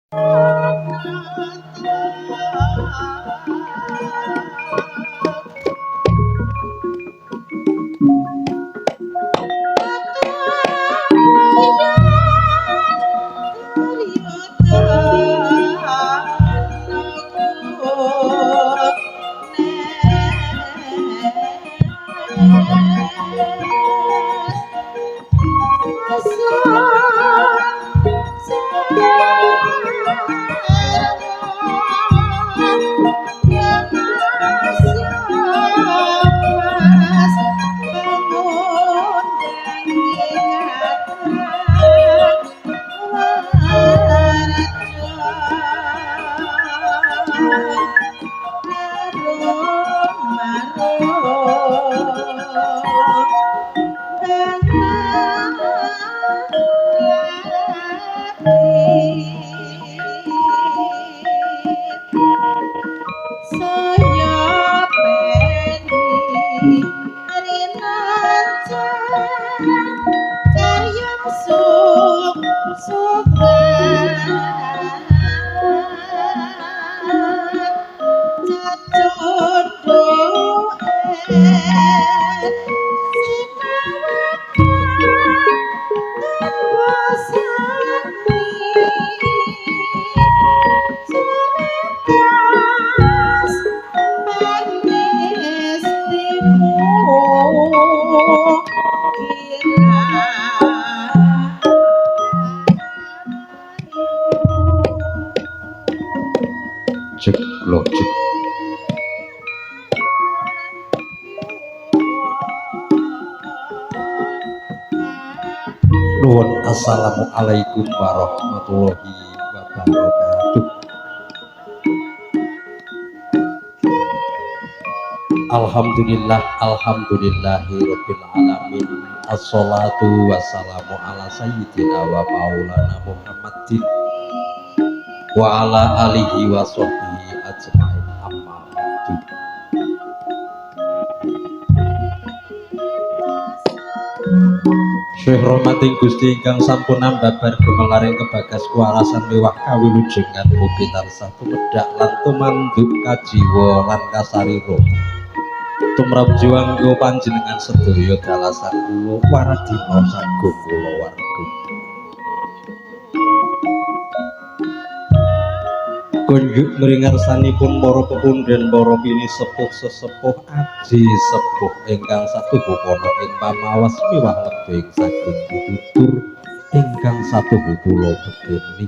Nuwun assalamualaikum warahmatullahi wabarakatuh. Alhamdulillah, alhamdulillahirabbil alamin. Assalatu wassalamu ala sayyidina wa maulana Muhammadin wa ala alihi wa sahbihi ajmain, amma ba'du. Syekh rahmating Gusti ingkang sampun ambabar gumelaring kebagas kuwarasan miwah kawilujengan mugi tansah tumedhak lan tumanduk kajiwa lan kasarira. Tumrap jiwangga panjenengan sedaya dalasan kula waradina sagung kula warga. Kunjuk mringarsanipun para pepundhen, para pinisepuh sesepuh aji sepuh ingkang satuhu kana ing pamawas miwah lebih sagung pitutur ingkang satuhu kula bekeni.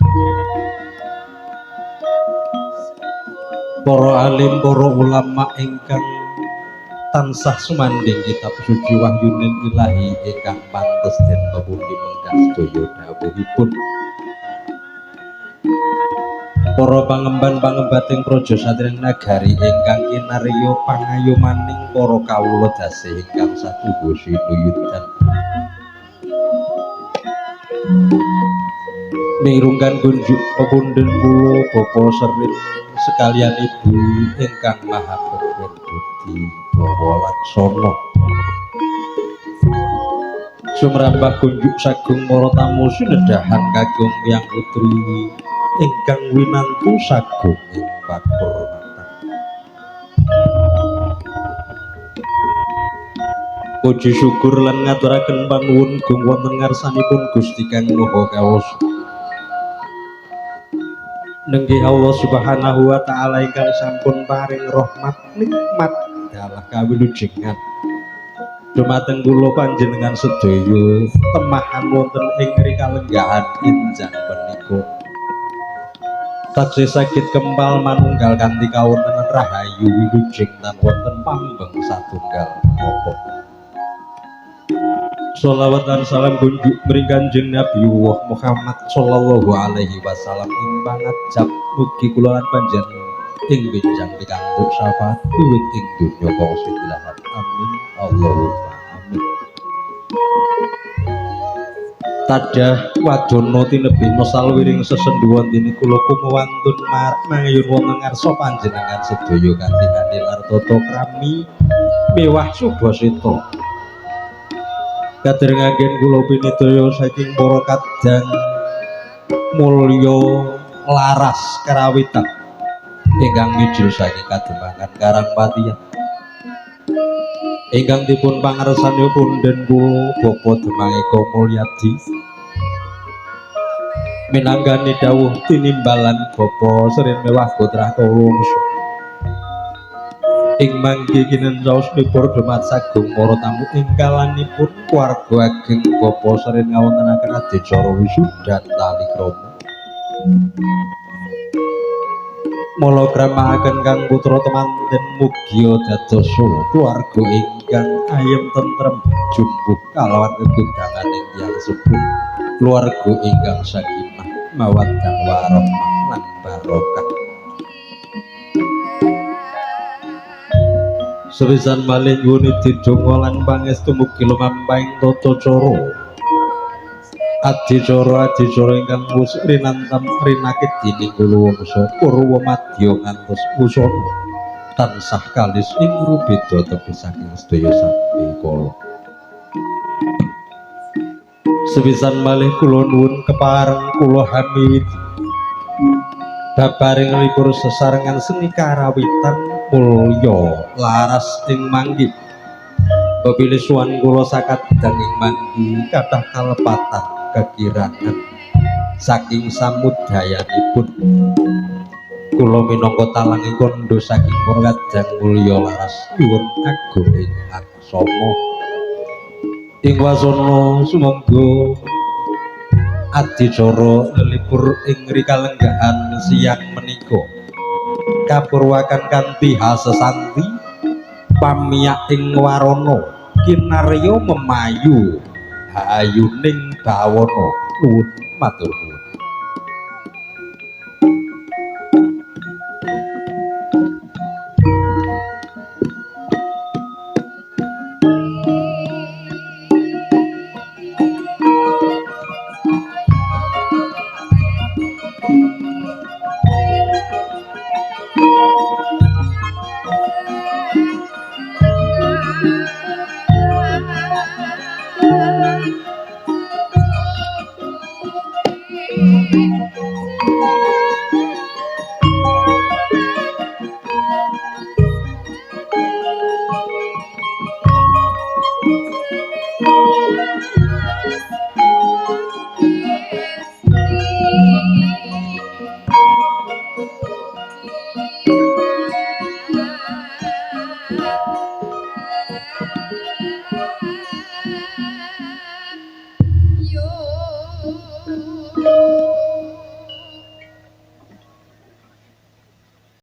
Para alim, para ulama ingkang tansah sumandhing kitab suci wahyuning ilahi ingkang pantes den pepundi menggah sedaya dawuhipun. Para pangemban-pangembating praja satriyan nagari ingkang kinarya pangayomaning para kawula dasih ingkang satuhu sinuyudan. Mirunggan kunjuk pepundhen kula Bapak Serin sekalian Ibu ingkang maha begen budi bawa laksana. Sumrambah kunjuk sagung para tamu sinedahan kagum yang putri ingkang winantu sagung ing pakurmatan. Puji syukur lan ngaturaken panuwun gung wonten ngarsanipun Gusti Kang Maha Kawasa. Nenggih Allah Subhanahu wa taala ingkang sampun paring rahmat nikmat dalah kawilujengan dumateng kula panjenengan sedaya temahan wonten ing rikalenggahan injang punika. Taksih saged kempal manunggal kanthi kawontenan rahayu wilujeng lan wonten pambeng satunggal menapa. Sholawat lan salam kunjuk mring Kanjeng Nabi Muhammad sallallahu alaihi wasallam ing pangajap mugi kula lan panjenengan ing benjang pikantuk syafaat wiwit ing donya kang. Amin Allahumma amin. Tadah wadana tinebih salwiring sesendhuwan dene kula kumawantun mangayun wonten ngarsa panjenengan sedaya kanthi hanilar tata krami mewah subasita. Kaderengake kula pinidaya saking para kadang mulya laras karawitan ingkang mijil saking Kademangan Karangpatihan ingkang dipun pangarsani punden kula Bapak Demang Eko Mulyadi minanggani dawuh tinimbalan Bapak Srin Mewah Putra Kawulawangsa ing mangke kinten saosnipun dumat sagung para tamu ing kalanipun keluarga ageng Bapak Srin ngawontenaken adicara wisuda talikrama. Mula gramakaken kang putra temanten mugia dados keluarga ingkang ayem tentrem jumbuh kalawan kegundanganing tiyang sepuh, keluarga ingkang sakinah mawaddah warahmah lan barokah. Sepisan malih nyuwun didonga lan pangestu mugi lumampahing tata cara adicara adicara ingkang wus rinantam rinakit dening kulawarsa Purwa Madya ngantos wusana tansah kalis ing rubeda tebih saking sedaya sambi kala. Sepisan malih kula nuwun kepareng kula hamiwiti babaring likur sesarengan seni karawitan mulya laras ing manggi. Pepilih suwan kula sakadang ing manggi kathah kalepatan kekirangan saking samudayanipun. Kula minangka talange kandha saking para kadang mulya laras nyuwun agung ing aksama. Ing wasana sumangga adicara lelipur ing rikalenggahan siang menika kapurwakan kanthi hasesanti pamiyak ing warana kinarya memayu hayuning bawana. Nuwun matur nuwun.